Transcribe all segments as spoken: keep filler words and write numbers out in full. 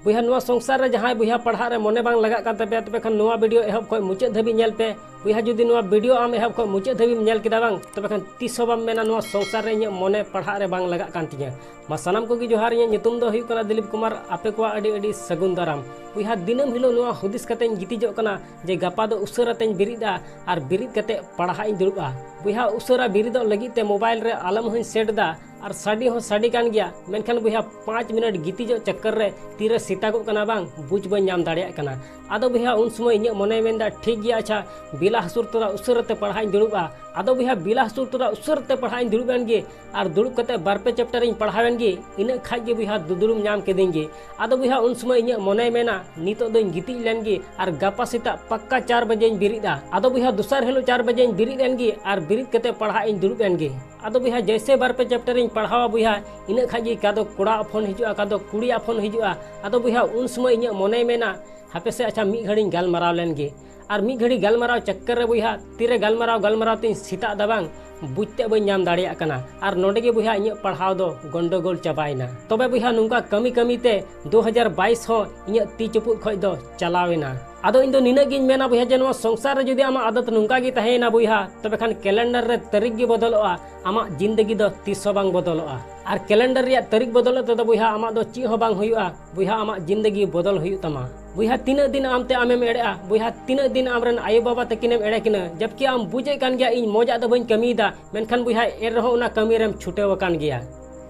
ᱵᱚᱭᱦᱟ, ᱱᱚᱣᱟ ᱥᱚᱝᱥᱟᱨ ᱨᱮ ᱡᱟᱦᱟᱸᱭ ᱵᱚᱭᱦᱟ ᱯᱟᱲᱦᱟᱜ ᱨᱮ ᱢᱚᱱᱮ ᱵᱟᱝ ᱞᱟᱜᱟᱜ ᱠᱟᱱ ᱛᱟᱯᱮᱭᱟ, ᱛᱚᱵᱮ ᱠᱷᱟᱱ ᱱᱚᱣᱟ ᱵᱷᱤᱰᱤᱭᱳ ᱮᱦᱚᱵ ᱠᱷᱚᱱ ᱢᱩᱪᱟᱹᱫ ᱫᱷᱟᱹᱵᱤᱡ ᱧᱮᱞ ᱯᱮ᱾ ᱵᱚᱭᱦᱟ, ᱡᱩᱫᱤ ᱱᱚᱣᱟ ᱵᱷᱤᱰᱤᱭᱳ ᱟᱢ ᱮᱦᱚᱵ ᱠᱷᱚᱱ ᱢᱩᱪᱟᱹᱫ ᱫᱷᱟᱹᱵᱤᱡ ᱧᱮᱞ ᱠᱮᱫᱟ ᱵᱟᱝ, ᱛᱚᱵᱮ ᱠᱷᱟᱱ ᱛᱤᱥ ᱦᱚᱸ ᱵᱟᱢ ᱢᱮᱱᱟ ᱱᱚᱣᱟ ᱥᱚᱝᱥᱟᱨ ᱨᱮ ᱤᱧᱟᱹᱜ ᱢᱚᱱᱮ ᱯᱟᱲᱦᱟᱜ ᱨᱮ ᱵᱟᱝ ᱞᱟᱜᱟᱜ ᱠᱟᱱ ᱛᱤᱧᱟᱹ᱾ ᱢᱟ ᱥᱟᱱᱟᱢ ᱠᱚᱜᱮ ᱡᱚᱦᱟᱨ, ᱤᱧᱟᱹᱜ ᱧᱩᱛᱩᱢ ᱫᱚ ᱦᱩᱭᱩᱜ ᱠᱟᱱᱟ ᱫᱤᱞᱤᱯ ᱠᱩᱢᱟᱨ᱾ ᱟᱯᱮ ᱠᱚᱣᱟᱜ ᱟᱹᱰᱤ ᱟᱹᱰᱤ ᱥᱟᱹᱜᱩᱱ ᱫᱟᱨᱟᱢ᱾ ᱵᱚᱭᱦᱟ, ᱫᱤᱱᱟᱹᱢ ᱦᱤᱞᱳᱜ ᱱᱚᱣᱟ ᱦᱩᱫᱤᱥ ᱠᱟᱛᱮᱧ ᱜᱤᱛᱤᱡᱚᱜ ᱠᱟᱱᱟ ᱡᱮ ᱜᱟᱯᱟ ᱫᱚ ᱩᱥᱟᱹᱨᱟ ᱛᱮᱧ ᱵᱮᱨᱮᱫᱼᱟ ᱟᱨ ᱵᱮᱨᱮᱫ ᱠᱟᱛᱮ ᱯᱟᱲᱦᱟᱜ ᱤᱧ ᱫᱩᱲᱩᱵᱼᱟ᱾ ᱵᱚᱭᱦᱟ, ᱩᱥᱟᱹᱨᱟ ᱵᱮᱨᱮᱫᱚᱜ ᱞᱟᱹᱜᱤᱫ ᱛᱮ ᱢᱳᱵᱟᱭᱤᱞ ᱨᱮ ᱟᱞᱟᱨᱢ ᱦᱚᱸᱧ ᱥᱮᱴ ᱮᱫᱟ ᱟᱨ ᱥᱟᱰᱮ ᱦᱚᱸ ᱥᱟᱰᱮ ᱠᱟᱱ ᱜᱮᱭᱟ, ᱢᱮᱱᱠᱷᱟᱱ ᱵᱚᱭᱦᱟ, ᱯᱟᱸᱪ ᱢᱤᱱᱤᱴ ᱜᱤᱛᱤᱡᱚᱜ ᱪᱟᱠᱠᱚᱨ ᱨᱮ ᱛᱤᱨᱮ ᱥᱮᱛᱟᱜᱚᱜ ᱠᱟᱱᱟ ᱵᱟᱝ, ᱵᱩᱡᱽ ᱵᱟᱹᱧ ᱧᱟᱢ ᱫᱟᱲᱮᱭᱟᱜ ᱠᱟᱱᱟ᱾ ᱟᱫᱚ ᱵᱚᱭᱦᱟ, ᱩᱱ ᱥᱚᱢᱚᱭ ᱤᱧᱟᱹᱜ ᱢᱚᱱᱮᱭ ᱢᱮᱱᱫᱟ, ᱴᱷᱤᱠ ᱜᱮᱭᱟ, ᱟᱪᱪᱷᱟ, ᱵᱮᱞᱟ ᱦᱟᱹᱥᱩᱨ ᱛᱚᱨᱟ ᱩᱥᱟᱹᱨᱟ ᱛᱮ ᱯᱟᱲᱦᱟᱜ ᱤᱧ ᱫᱩᱲᱩᱵᱼᱟ᱾ ᱟᱫᱚ ᱵᱚᱭᱦᱟ, ᱵᱮᱞᱟ ᱦᱟᱹᱥᱩᱨ ᱛᱚᱨᱟ ᱩᱥᱟᱹᱨᱟ ᱛᱮ ᱯᱟᱲᱦᱟᱜ ᱤᱧ ᱫᱩᱲᱩᱵ ᱮᱱ ᱜᱮ ᱟᱨ ᱫᱩᱲᱩᱵ ᱠᱟᱛᱮ ᱵᱟᱨ ᱯᱮ ᱪᱮᱯᱴᱟᱨ ᱤᱧ ᱯᱟᱲᱦᱟᱣ ᱮᱱ ᱜᱮ, ᱤᱱᱟᱹᱜ ᱠᱷᱟᱡ ᱜᱮ ᱵᱚᱭᱦᱟ, ᱫᱩᱫᱲᱩᱢ ᱧᱟᱢ ᱠᱤᱫᱤᱧ ᱜᱮ᱾ ᱟᱫᱚ ᱵᱚᱭᱦᱟ, ᱩᱱ ᱥᱚᱢᱚᱭ ᱤᱧᱟᱹᱜ ᱢᱚᱱᱮᱭ ᱢᱮᱱᱟ, ᱱᱤᱛᱚᱜ ᱫᱚᱧ ᱜᱤᱛᱤᱡ ᱞᱮᱱ ᱜᱮ ᱟᱨ ᱜᱟᱯᱟ ᱥᱮᱛᱟᱜ ᱯᱟᱠᱠᱟ ᱪᱟᱨ ᱵᱟᱡᱮᱧ ᱵᱮᱨᱮᱫᱼᱟ᱾ ᱟᱫᱚ ᱵᱚᱭᱦᱟ, ᱫᱚᱥᱟᱨ ᱦᱤᱞᱳᱜ ᱪᱟᱨ ᱵᱟᱡᱮᱧ ᱵᱮᱨᱮᱫ ᱮᱱ ᱜᱮ ᱟᱨ ᱵᱮᱨᱮᱫ ᱠᱟᱛᱮ ᱯᱟᱲᱦᱟᱜ ᱤᱧ ᱫᱩᱲᱩᱵ ᱮᱱ ᱜᱮ᱾ ᱟᱫᱚ ᱵᱚᱭᱦᱟ, ᱡᱮᱭᱥᱮ ᱵᱟᱨ ᱯᱮ ᱪᱮᱯᱴᱟᱨ ᱤᱧ ᱯᱟᱲᱦᱟᱣᱟ ᱵᱚᱭᱦᱟ, ᱤᱱᱟᱹᱜ ᱠᱷᱟᱡ ᱜᱮ ᱚᱠᱟ ᱫᱚ ᱠᱚᱲᱟ ᱯᱷᱳᱱ ᱦᱤᱡᱩᱜᱼᱟ, ᱚᱠᱟ ᱫᱚ ᱠᱩᱲᱤᱭᱟᱜ ᱯᱷᱳᱱ ᱦᱤᱡᱩᱜᱼᱟ᱾ ᱟᱫᱚ ᱵᱚᱭᱦᱟ, ᱩᱱ ᱥᱚᱢᱚᱭ ᱤᱧᱟᱹᱜ ᱢᱚᱱᱮᱭ ᱢᱮᱱᱟ, ᱦᱟᱯᱮ ᱥᱮ, ᱟᱪᱪᱷᱟ, ᱢᱤᱫ ᱜᱷᱟᱹᱲᱤᱧ ᱜᱟᱞᱢᱟᱨᱟᱣ ᱞᱮᱱ ᱜᱮ᱾ ᱟᱨ ᱢᱤᱫ ᱜᱷᱟᱹᱲᱤ ᱜᱟᱞᱢᱟᱨᱟᱣ ᱪᱟᱠᱠᱚᱨ ᱨᱮ ᱵᱚᱭᱦᱟ, ᱛᱤᱨᱮ ᱜᱟᱞᱢᱟᱨᱟᱣ ᱜᱟᱞᱢᱟᱨᱟᱣ ᱛᱤᱧ ᱥᱮᱛᱟᱜ ᱫᱟ ᱵᱟᱝ, ᱵᱩᱡᱽ ᱛᱮ ᱵᱟᱹᱧ ᱧᱟᱢ ᱫᱟᱲᱮᱭᱟᱜ ᱠᱟᱱᱟ᱾ ᱟᱨ ᱱᱚᱰᱮ ᱜᱮ ᱵᱚᱭᱦᱟ, ᱤᱧᱟᱹᱜ ᱯᱟᱲᱦᱟᱣ ᱫᱚ ᱜᱚᱱᱰᱚᱜᱳᱞ ᱪᱟᱵᱟᱭᱮᱱᱟ᱾ ᱛᱚᱵᱮ ᱵᱚᱭᱦᱟ, ᱱᱚᱝᱠᱟ ᱠᱟᱹᱢᱤ ᱠᱟᱹᱢᱤ ᱛᱮ ᱫᱩ ᱦᱟᱡᱟᱨ ᱵᱟᱭᱤᱥ ᱦᱚᱸ ᱤᱧᱟᱹᱜ ᱛᱤ ᱪᱩᱯᱩᱫ ᱠᱷᱚᱡ ᱫᱚ ᱪᱟᱞᱟᱣ ᱮᱱᱟ᱾ ᱟᱫᱚ ᱤᱧ ᱫᱚ ᱱᱤᱱᱟᱹᱜ ᱜᱤᱧ ᱢᱮᱱᱟ ᱵᱚᱭᱦᱟ, ᱡᱮ ᱱᱚᱣᱟ ᱥᱚᱝᱥᱟᱨ ᱨᱮ ᱡᱩᱫᱤ ᱟᱢᱟᱜ ᱟᱫᱚᱛ ᱱᱚᱝᱠᱟ ᱜᱮ ᱛᱟᱦᱮᱸᱭᱮᱱᱟ ᱵᱚᱭᱦᱟ, ᱛᱚᱵᱮ ᱠᱷᱟᱱ ᱠᱮᱞᱮᱱᱰᱟᱨ ᱨᱮ ᱛᱟᱹᱨᱤᱠᱷ ᱜᱮ ᱵᱚᱫᱚᱞᱚᱜᱼᱟ, ᱟᱢᱟᱜ ᱡᱤᱱᱫᱮᱜᱤ ᱫᱚ ᱛᱤᱥ ᱦᱚᱸ ᱵᱟᱝ ᱵᱚᱫᱚᱞᱚᱜᱼᱟ᱾ ᱟᱨ ᱠᱮᱞᱮᱱᱰᱟᱨ ᱨᱮᱭᱟᱜ ᱛᱟᱹᱨᱤᱠᱷ ᱵᱚᱫᱚᱞᱚᱜ ᱛᱮᱫᱚ ᱵᱚᱭᱦᱟ, ᱟᱢᱟᱜ ᱫᱚ ᱪᱮᱫ ᱦᱚᱸ ᱵᱟᱝ ᱦᱩᱭᱩᱜᱼᱟ᱾ ᱵᱚᱭᱦᱟ, ᱟᱢᱟᱜ ᱡᱤᱱᱫᱮᱜᱤ ᱵᱚᱫᱚᱞ ᱦᱩᱭᱩᱜ ᱛᱟᱢᱟ᱾ ᱵᱚᱭᱦᱟ, ᱛᱤᱱᱟᱹᱜ ᱫᱤᱱ ᱟᱢᱛᱮ ᱟᱢᱮᱢ ᱮᱲᱮᱜᱼᱟ? ᱵᱚᱭᱦᱟ, ᱛᱤᱱᱟᱹᱜ ᱫᱤᱱ ᱟᱢᱨᱮᱱ ᱟᱭᱳᱼᱵᱟᱵᱟ ᱛᱟᱹᱠᱤᱱᱮᱢ ᱮᱲᱮ ᱠᱤᱱᱟ? ᱡᱟᱵᱠᱤ ᱟᱢ ᱵᱩᱡᱮᱫ ᱠᱟᱱ ᱜᱮᱭᱟ ᱤᱧ ᱢᱚᱡᱟᱜ ᱫᱚ ᱵᱟᱹᱧ ᱠᱟᱹᱢᱤᱭᱮᱫᱟ, ᱢᱮᱱᱠᱷᱟᱱ ᱵᱚᱭᱦᱟ, ᱮᱱ ᱨᱮᱦᱚᱸ ᱚᱱᱟ ᱠᱟᱹᱢᱤ ᱨᱮᱢ ᱪᱷᱩᱴᱟᱹᱣ ᱟᱠᱟᱱ ᱜᱮᱭᱟ᱾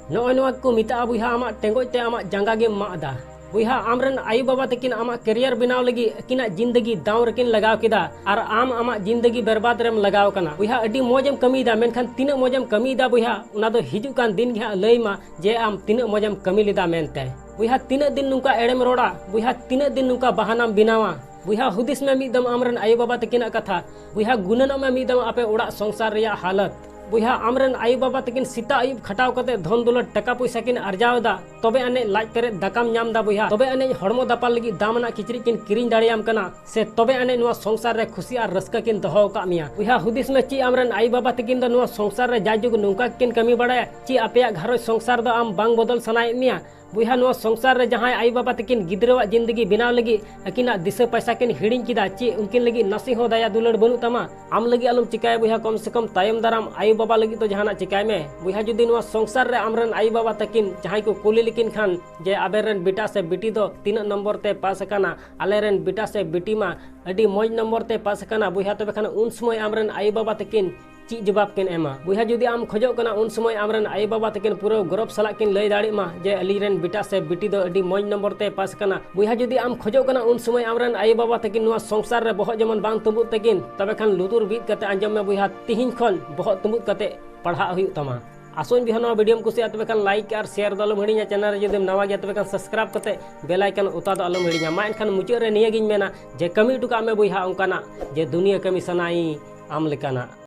ᱱᱚᱜᱼᱚᱭ ᱱᱚᱣᱟ ᱠᱚ ᱢᱮᱛᱟᱜᱼᱟ ᱵᱚᱭᱦᱟ, ᱟᱢᱟᱜ ᱴᱮᱸᱜᱚᱡ ᱛᱮ ᱟᱢᱟᱜ ᱡᱟᱸᱜᱟ ᱜᱮᱢ ᱢᱟᱜ ᱮᱫᱟ᱾ ᱵᱚᱭᱦᱟ, ᱟᱢᱨᱮᱱ ᱟᱭᱳᱼᱵᱟᱵᱟ ᱛᱟᱹᱠᱤᱱ ᱟᱢᱟᱜ ᱠᱮᱨᱤᱭᱟᱨ ᱵᱮᱱᱟᱣ ᱞᱟᱹᱜᱤᱫ ᱟᱹᱠᱤᱱᱟᱜ ᱡᱤᱱᱫᱮᱜᱤ ᱫᱟᱣ ᱨᱮᱠᱤᱱ ᱞᱟᱜᱟᱣ ᱠᱮᱫᱟ, ᱟᱨ ᱟᱢ ᱟᱢᱟᱜ ᱡᱤᱱᱫᱮᱜᱤ ᱵᱮᱨᱵᱟᱫ ᱨᱮᱢ ᱞᱟᱜᱟᱣ ᱠᱟᱱᱟ᱾ ᱵᱚᱭᱦᱟ, ᱟᱹᱰᱤ ᱢᱚᱡᱽ ᱮᱢ ᱠᱟᱹᱢᱤᱭᱮᱫᱟ, ᱢᱮᱱᱠᱷᱟᱱ ᱛᱤᱱᱟᱹᱜ ᱢᱚᱡᱽ ᱮᱢ ᱠᱟᱹᱢᱤᱭᱮᱫᱟ ᱵᱚᱭᱦᱟ, ᱚᱱᱟ ᱫᱚ ᱦᱤᱡᱩᱜ ᱠᱟᱱ ᱫᱤᱱ ᱜᱮ ᱦᱟᱸᱜ ᱞᱟᱹᱭ ᱟᱢᱟ ᱡᱮ ᱟᱢ ᱛᱤᱱᱟᱹᱜ ᱢᱚᱡᱽ ᱮᱢ ᱠᱟᱹᱢᱤ ᱞᱮᱫᱟ ᱢᱮᱱᱛᱮ᱾ ᱵᱚᱭᱦᱟ, ᱛᱤᱱᱟᱹᱜ ᱫᱤᱱ ᱱᱚᱝᱠᱟ ᱮᱲᱮᱢ ᱨᱚᱲᱟ? ᱵᱚᱭᱦᱟ, ᱛᱤᱱᱟᱹᱜ ᱫᱤᱱ ᱱᱚᱝᱠᱟ ᱵᱟᱦᱟᱱᱟᱢ ᱵᱮᱱᱟᱣᱟ? ᱵᱚᱭᱦᱟ, ᱦᱩᱫᱤᱥ ᱢᱮ ᱢᱤᱫ ᱫᱚᱢ ᱟᱢᱨᱮᱱ ᱟᱭᱳᱼᱵᱟᱵᱟ ᱛᱟᱹᱠᱤᱱᱟᱜ ᱠᱟᱛᱷᱟ᱾ ᱵᱚᱭᱦᱟ, ᱜᱩᱱᱟᱹᱱᱚᱜ ᱢᱮ ᱢᱤᱫ ᱫᱚᱢ ᱟᱯᱮ ᱚᱲᱟᱜ ᱥᱚᱝᱥᱟᱨ ᱨᱮᱭᱟᱜ ᱦᱟᱞᱚᱛ᱾ ᱵᱚᱭᱦᱟ, ᱟᱢᱨᱮᱱ ᱟᱭᱳᱼᱵᱟᱵᱟ ᱛᱟᱹᱠᱤᱱ ᱥᱮᱛᱟᱜ ᱟᱹᱭᱩᱵ ᱠᱷᱟᱴᱟᱣ ᱠᱟᱛᱮ ᱫᱷᱚᱱ ᱫᱚᱞᱚᱛ ᱴᱟᱠᱟ ᱯᱚᱭᱥᱟ ᱠᱤᱱ ᱟᱨᱡᱟᱣ ᱮᱫᱟ, ᱛᱚᱵᱮ ᱟᱹᱱᱤᱡ ᱞᱟᱡ ᱯᱮᱨᱮᱡ ᱫᱟᱠᱟᱢ ᱧᱟᱢ ᱮᱫᱟ ᱵᱚᱭᱦᱟ, ᱛᱚᱵᱮ ᱟᱹᱱᱤᱡ ᱦᱚᱲᱢᱚ ᱫᱟᱯᱟᱞ ᱞᱟᱹᱜᱤᱫ ᱫᱟᱢ ᱟᱱᱟᱜ ᱠᱤᱪᱨᱤᱡ ᱠᱤᱱ ᱠᱤᱨᱤᱧ ᱫᱟᱲᱮᱭᱟᱢ ᱠᱟᱱᱟ, ᱥᱮ ᱛᱚᱵᱮ ᱟᱹᱱᱤᱡ ᱱᱚᱣᱟ ᱥᱚᱝᱥᱟᱨ ᱨᱮ ᱠᱷᱩᱥᱤ ᱟᱨ ᱨᱟᱹᱥᱠᱟᱹ ᱠᱤᱱ ᱫᱚᱦᱚ ᱟᱠᱟᱫ ᱢᱮᱭᱟ᱾ ᱵᱚᱭᱦᱟ, ᱦᱩᱫᱤᱥ ᱢᱮ, ᱪᱮᱫ ᱟᱢᱨᱮᱱ ᱟᱭᱳᱼᱵᱟᱵᱟ ᱛᱟᱹᱠᱤᱱ ᱫᱚ ᱱᱚᱣᱟ ᱥᱚᱝᱥᱟᱨ ᱨᱮ ᱡᱟᱭᱡᱩᱜᱽ ᱱᱚᱝᱠᱟ ᱜᱮᱠᱤᱱ ᱠᱟᱹᱢᱤ ᱵᱟᱲᱟᱭᱟ? ᱪᱮᱫ ᱟᱯᱮᱭᱟᱜ ᱜᱷᱟᱨᱚᱸᱡᱽ ᱥᱚᱝᱥᱟᱨ ᱫᱚ ᱟᱢ ᱵᱟᱝ ᱵᱚᱫᱚᱞ ᱥᱟᱱᱟᱭᱮᱫ ᱢᱮᱭᱟ? ᱵᱚᱭᱦᱟ, ᱱᱚᱣᱟ ᱥᱚᱝᱥᱟᱨ ᱨᱮ ᱡᱟᱦᱟᱸᱭ ᱟᱭᱳ ᱵᱟᱵᱟ ᱛᱟᱹᱠᱤᱱ ᱜᱤᱫᱽᱨᱟᱹᱣᱟᱜ ᱡᱤᱱᱫᱮᱜᱤ ᱵᱮᱱᱟᱣ ᱞᱟᱹᱜᱤᱫ ᱟᱹᱠᱤᱱᱟᱜ ᱫᱤᱥᱟᱹ ᱯᱟᱭᱥᱟ ᱠᱤᱱ ᱦᱤᱲᱤᱧ ᱠᱮᱫᱟ, ᱪᱮᱫ ᱩᱱᱠᱤᱱ ᱞᱟᱹᱜᱤᱫ ᱱᱟᱥᱮ ᱦᱚᱸ ᱫᱟᱭᱟ ᱫᱩᱞᱟᱹᱲ ᱵᱟᱹᱱᱩᱜ ᱛᱟᱢᱟ? ᱟᱢ ᱞᱟᱹᱜᱤᱫ ᱟᱞᱚᱢ ᱪᱤᱠᱟᱹᱭᱟ ᱵᱚᱭᱦᱟ, ᱠᱚᱢ ᱥᱮ ᱠᱚᱢ ᱛᱟᱭᱚᱢ ᱫᱟᱨᱟᱢ ᱟᱭᱳ ᱵᱟᱵᱟ ᱞᱟᱹᱜᱤᱫ ᱫᱚ ᱡᱟᱦᱟᱱᱟᱜ ᱪᱤᱠᱟᱹᱭ ᱢᱮ᱾ ᱵᱚᱭᱦᱟ, ᱡᱩᱫᱤ ᱱᱚᱣᱟ ᱥᱚᱝᱥᱟᱨ ᱨᱮ ᱟᱢᱨᱮᱱ ᱟᱭᱳ ᱵᱟᱵᱟ ᱛᱟᱹᱠᱤᱱ ᱡᱟᱦᱟᱸᱭ ᱠᱚ ᱠᱩᱞᱤ ᱞᱮᱠᱤᱱ ᱠᱷᱟᱱ ᱡᱮ ᱟᱵᱮᱱ ᱨᱮᱱ ᱵᱮᱴᱟ ᱥᱮ ᱵᱤᱴᱤ ᱫᱚ ᱛᱤᱱᱟᱹᱜ ᱱᱚᱢᱵᱚᱨ ᱛᱮ ᱯᱟᱥ ᱟᱠᱟᱱᱟ, ᱟᱞᱮ ᱨᱮᱱ ᱵᱮᱴᱟ ᱥᱮ ᱵᱤᱴᱤ ᱢᱟ ᱟᱹᱰᱤ ᱢᱚᱡᱽ ᱱᱚᱢᱵᱚᱨ ᱛᱮ ᱯᱟᱥ ᱟᱠᱟᱱᱟ ᱵᱚᱭᱦᱟ, ᱛᱚᱵᱮ ᱠᱷᱟᱱ ᱩᱱ ᱥᱚᱢᱚᱭ ᱟᱢᱨᱮᱱ ᱟᱭᱳ ᱵᱟᱵᱟ ᱛᱟᱹᱠᱤᱱ ᱪᱮᱫ ᱡᱚᱵᱟᱵ ᱠᱤᱱ ᱮᱢᱟ? ᱵᱚᱭᱦᱟ, ᱡᱩᱫᱤ ᱟᱢ ᱠᱷᱚᱡᱚᱜ ᱠᱟᱱᱟ ᱩᱱ ᱥᱚᱢᱚᱭ ᱟᱢᱨᱮᱱ ᱟᱭᱳ ᱵᱟᱵᱟ ᱛᱟᱹᱠᱤᱱ ᱯᱩᱨᱟᱹ ᱜᱚᱨᱚᱵ ᱥᱟᱞᱟᱜ ᱠᱤᱱ ᱞᱟᱹᱭ ᱫᱟᱲᱮᱭᱟᱜ ᱢᱟ ᱡᱮ ᱟᱹᱞᱤᱧ ᱨᱮᱱ ᱵᱮᱴᱟ ᱥᱮ ᱵᱤᱴᱤ ᱫᱚ ᱟᱹᱰᱤ ᱢᱚᱡᱽ ᱱᱚᱢᱵᱚᱨ ᱛᱮ ᱯᱟᱥ ᱠᱟᱱᱟ᱾ ᱵᱚᱭᱦᱟ, ᱡᱩᱫᱤ ᱟᱢ ᱠᱷᱚᱡᱚᱜ ᱠᱟᱱᱟ ᱩᱱ ᱥᱚᱢᱚᱭ ᱟᱢᱨᱮᱱ ᱟᱭᱳ ᱵᱟᱵᱟ ᱛᱟᱹᱠᱤᱱ ᱱᱚᱣᱟ ᱥᱚᱝᱥᱟᱨ ᱨᱮ ᱵᱚᱦᱚᱜ ᱡᱮᱢᱚᱱ ᱵᱟᱝ ᱛᱩᱸᱵᱩᱫ ᱛᱟᱹᱠᱤᱱ, ᱛᱚᱵᱮ ᱠᱷᱟᱱ ᱞᱩᱛᱩᱨ ᱵᱤᱫ ᱠᱟᱛᱮ ᱟᱸᱡᱚᱢ ᱢᱮ ᱵᱚᱭᱦᱟ, ᱛᱤᱦᱤᱧ ᱠᱷᱚᱱ ᱵᱚᱦᱚᱜ ᱛᱩᱸᱵᱩᱫ ᱠᱟᱛᱮ ᱯᱟᱲᱦᱟᱜ ᱦᱩᱭᱩᱜ ᱛᱟᱢᱟ᱾ ᱟᱥᱚᱧ ᱵᱚᱭᱦᱟ, ᱱᱚᱣᱟ ᱵᱷᱤᱰᱤᱭᱳᱢ ᱠᱩᱥᱤᱭᱟᱜᱼᱟ, ᱛᱚᱵᱮ ᱠᱷᱟᱱ ᱞᱟᱭᱤᱠ ᱟᱨ ᱥᱮᱭᱟᱨ ᱫᱚ ᱟᱞᱚᱢ ᱦᱤᱲᱤᱧᱟ᱾ ᱪᱮᱱᱮᱞ ᱨᱮ ᱡᱩᱫᱤᱢ ᱱᱟᱣᱟ ᱜᱮᱭᱟ, ᱛᱚᱵᱮ ᱠᱷᱟᱱ ᱥᱟᱵᱥᱠᱨᱟᱭᱤᱵ ᱠᱟᱛᱮ ᱵᱮᱞ ᱟᱭᱠᱚᱱ ᱚᱛᱟ ᱫᱚ ᱟᱞᱚᱢ ᱦᱤᱲᱤᱧᱟ᱾ ᱢᱟ ᱮᱱᱠᱷᱟᱱ ᱢᱩᱪᱟᱹᱫ ᱨᱮ ᱱᱤᱭᱟᱹ ᱜᱤᱧ ᱢᱮᱱᱟ ᱡᱮ ᱠᱟᱹᱢᱤ ᱦᱚᱴᱚ ᱠᱟᱜ ᱢᱮ ᱵᱚᱭᱦᱟ ᱚᱱᱠᱟᱱᱟᱜ ᱡᱮ ᱫᱩᱱᱤᱭᱟᱹ ᱠᱟᱹᱢᱤ ᱥᱟᱱᱟᱭᱤᱧ ᱟᱢ ᱞᱮᱠᱟᱱᱟᱜ᱾